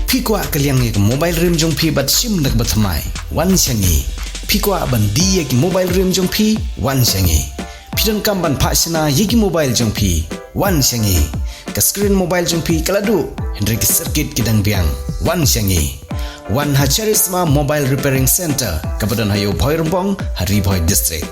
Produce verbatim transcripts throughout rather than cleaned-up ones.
Phi kwah ka liang ïa ka mobile rim jong phi bad shim da kaba thymmai? Wan sha ngi. Phi kwah ban die ïa ki mobile rim jong phi? Wan sha ngi. Phi donkam ban phah shna ïa ki mobile jong phi? Wan sha ngi. Ka screen mobile jong phi ka la duh, hynrei ki circuit ki dang biang. Wan sha ngi. Wan ha Charisma Mobile Repairing Center, kaba don ha Ïewbhoi Rymbong, ha Ri Bhoi District.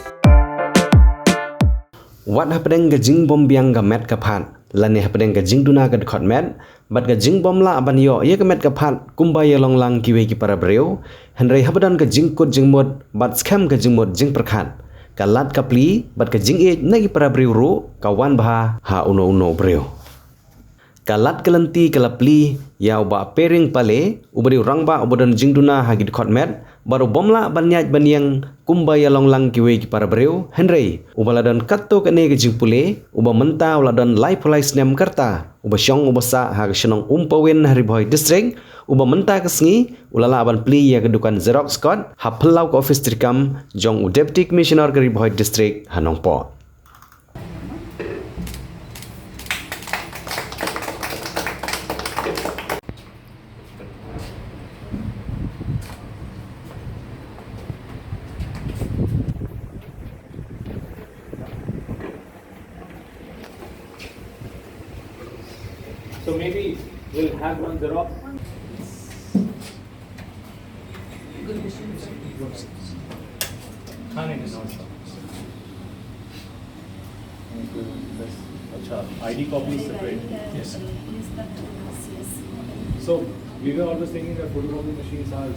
Wat hapdeng ka jingbym biang ka met ka phad, lane hapdeng ka jingduna ka dkhot met, bad ka jingbym lah ban ïoh ïa ka met ka phad kumba ïa long lang kiwei ki para briew, hynrei haba don ka jingkut jingmut bad skhem ka jingmut jingpyrkhat, ka lad ka plie bad ka jingïeit na ki para briew ruh ka wan bha ha uno uno u briew. Ka lad ka lynti ka la plie ïa u Bah Pering Pale, uba dei u rangbah uba don jingduna ha ki dkhot met, bad u bym lah ban ïaid ban ïeng kumba ïa long lang kiwei ki para briew, hynrei uba la don katto katne ka jingpule, uba mynta u la don laiphew lai snem ka rta, uba shong uba sah ha ka shnong Umpawin ha Ri Bhoi District, uba mynta ka sngi u la lah ban plie ïa ka dukan xerox kot ha phyllaw ka office treikam jong u Deputy Commissioner ka Ri Bhoi District ha Nongpoh. So maybe we'll have one xerox. Acha, I D copy is separate. Yes, sir. So, we were always thinking that photocopy machines are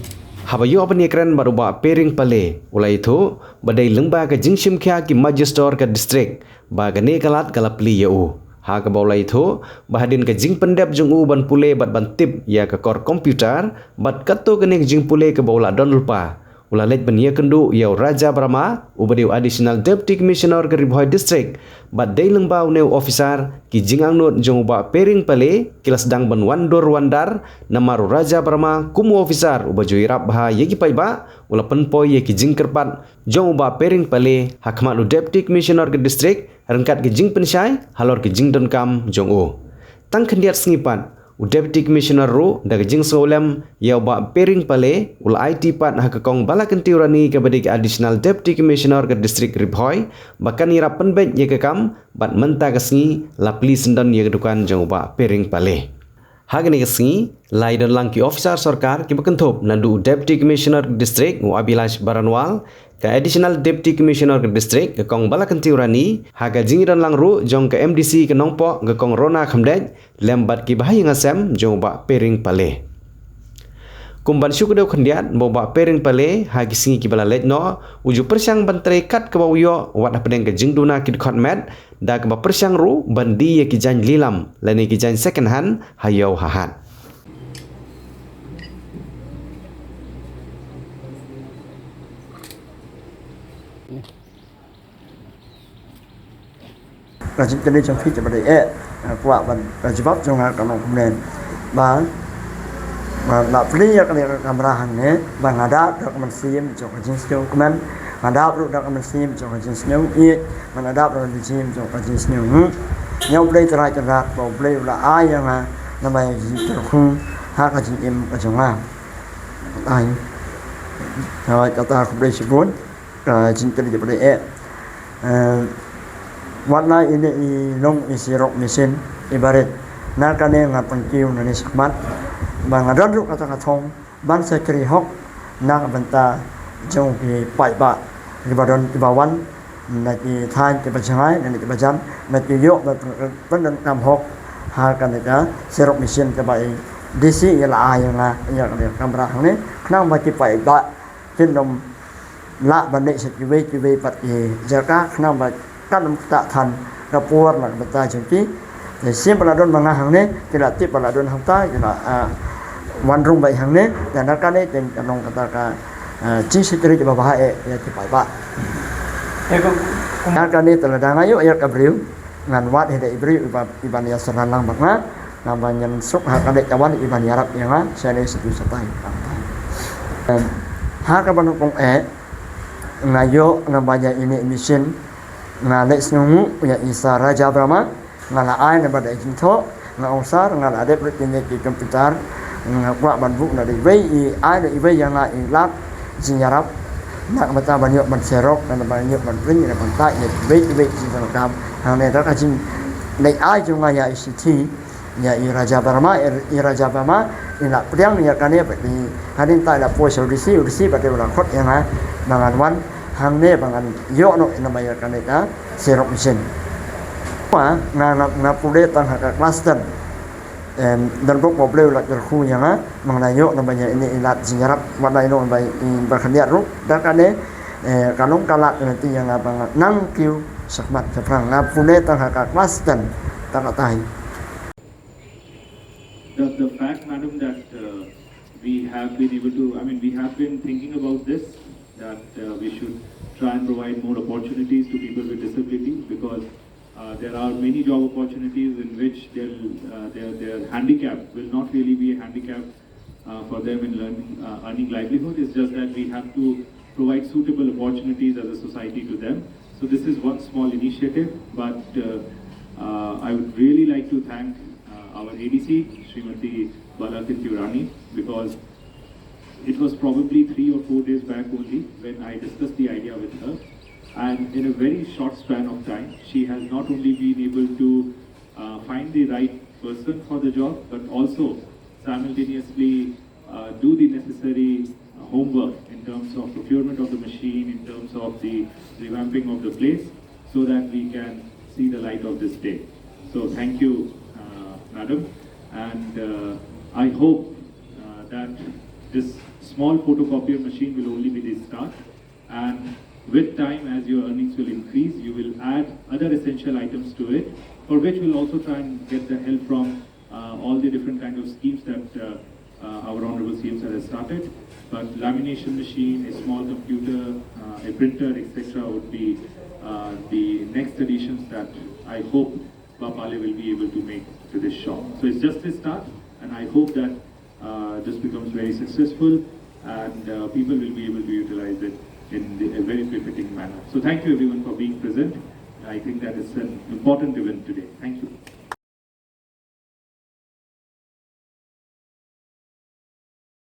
Haba ïoh ban ïakren bad u Bah Pering Pale, u la ïathuh ba dei lyngba ka jingshim khia ki magistrate ka district ba kane ka lad ka la plie ïa u. Ha kaba u la ïathuh ba hadien ka jingpyndep jong u ban pule bad ban tip ïa ka kor computer bad katto kane ka jingpule kaba u la don lypa, u la leit ban ïakynduh ïa u Raja Brahma, uba dei u Additional Deputy Commissioner ka Ri Bhoi District, bad dei lyngba une u officer, ki jingangnud jong u Bah Pering Pale ki la sdang ban wan dur wan dar, namar u Raja Brahma kum u officer uba ju ïarap bha ïa ki paidbah, u la pynpoi ïa ki jingkyrpad jong u Bah Pering Pale ha khmat u Deputy Commissioner ka district, ryngkat ki jingpynshai halor ki jingdonkam jong u. Tang khyndiat sngi pat, u Deputy Commissioner ruh da ka jingsngewlem ïa u Bah Pering Pale, u la aiti pat ha ka Kong Balakyntiew Rani kaba dei ka Additional Deputy Commissioner ka district Ri Bhoi, ba kan ïarap pynbeit ïa ka kam, bad mynta ka sngi la plie syndon ïa ka dukan jong u Bah Pering Pale. Ha kane ka sngi la ïadon lang ki officer sorkar kiba kynthup naduh u Deputy Commissioner District u Abhilash Baranwal, ka Additional Deputy Commissioner ka District ka Kong Balakyntiew Rani, ha ka jingïadon lang ruh jong ka M D C ka Nongpoh ka Kong Rona Khymdeit, lem bad kiba ha ïing ha sem jong u Bah Pering Pale. Kum ban shu kdew khyndiat ba u Bah Pering Pale ha ki sngi kiba la leit noh u ju pyrshang ban trei kat kaba u ïoh wat hapdeng ka jingduna ki dkhot met, da kaba pyrshang ruh ban die ïa ki jaiñ lilam lane ki jaiñ second hand ha ïew ha hat. Ka jingkylli jong phi kaba dei eh, kwah ban, ka jubab jong nga ka long kumne. Ba, ba la plie ïa kane ka kamra hangne, ba nga dap da ka mynsiem jong ka jingsngewkmen, nga dap ruh da ka mynsiem jong ka jingsngewïeit, nga dap da ka mynsiem jong ka jingsngewhun. Ïa U Blei Trai Kynrad, ba U Blei u la ai ïa nga namar ïa ka jingkyrkhu ha ka jingim ka jong nga. Ai. Kata khublei shibun. Ka jingkylli jong phi eh. Eh, wat la ine i long i xerox machine i barit. Na kane nga pynkiew nangne shakhmat ba nga don ruh kata ka thong ban sa kri hok na ka bynta jong ki paidbah kiba don kiba wan na ki thaiñ kiba jngai na kiba jan na ki ïoh ba pyndonkam hok ha kane ka xerox machine kaba i D C i la ai ïa nga ïa ka kamra hangne khnang ba ki paidbah kin ym lah ban leit sha kiwei kiwei pat ki jaka khnang ba kan ym ktah than ka por na ka bynta jong ki. Te shisien ba la don ma nga hangne ki la tip ba la don hangta ki la, ah, wan rung beit hangne. Te na kane te ka long kata ka, ah, jingshakri kaba bha eh ïa ki paidbah. Na kane te lada nga ïoh ïa ka briew ngan wad hi da i briew iba, iban ïa syrang lang bad nga. Naba ngan suk ha ka leit ka wan iban ïarap ïa nga shane sha tu shatai. Em, ha kaba nyngkong eh nga ïoh naba ïa ine i machine nga leit sngewnguh ïa i Sir Raja Brahma nga la ai naba da i jingthoh nga ong Sir nga la dep ruh ine ki computer Nga kwah ban buh na dei wei i ai da i wei ïa nga i lad jingïarap. Na ka bynta ban ïoh ban xerox, na ban ïoh ban print, na ban type, na wei i wei jingdonkam. Hangne da ka jing dei ai jong nga ïa i shithi ïa i Raja Barma, i, i Raja Barma i la pdiang ïa kane bad i hadien tai la poi sha u D C, u D C bad u la khot ïa nga ba ngan wan hangne ba ngan ïoh noh ïa namar ïa kane ka xerox machine. Nga nga nga pule tang ha ka klas ten. Em, don bok ba u Blei u la kyrkhu ïa nga, ma nga la ïoh na ba ïa ine i lad jingïarap, wat la ïoh na ba i ba khyndiat ruh. Da kane, eh, ka long ka lad ka lynti ïa nga ba nga nang kiew shakhmat shaphrang. Nga pule tang ha ka klas ten, tang katai. The, the fact, madam, that uh, we have been able to, I mean, we have been thinking about this, that uh, we should try and provide more opportunities to people with disability, because uh, there are many job opportunities in which they'll, uh, their, their handicap will not really be a handicap uh, for them in learning, uh, earning livelihood. It's just that we have to provide suitable opportunities as a society to them. So this is one small initiative, but uh, uh, I would really like to thank uh, our A D C, Srimati Bala Kirti Urani, because it was probably three or four days back only when I discussed the idea with her. And in a very short span of time, she has not only been able to uh, find the right person for the job, but also simultaneously uh, do the necessary homework in terms of procurement of the machine, in terms of the revamping of the place, so that we can see the light of this day. So thank you, uh, madam, and uh, I hope uh, that this small photocopier machine will only be the start, and with time, as your earnings will increase, you will add other essential items to it, for which we'll also try and get the help from uh, all the different kind of schemes that uh, uh, our honorable C M sir has started. But lamination machine, a small computer, uh, a printer, et cetera would be uh, the next additions that I hope Bapale will be able to make to this shop. So it's just a start, and I hope that uh, this becomes very successful, and uh, people will be able to utilize it in the, a very befitting manner. So thank you everyone for being present. I think that it's an important event today. Thank you.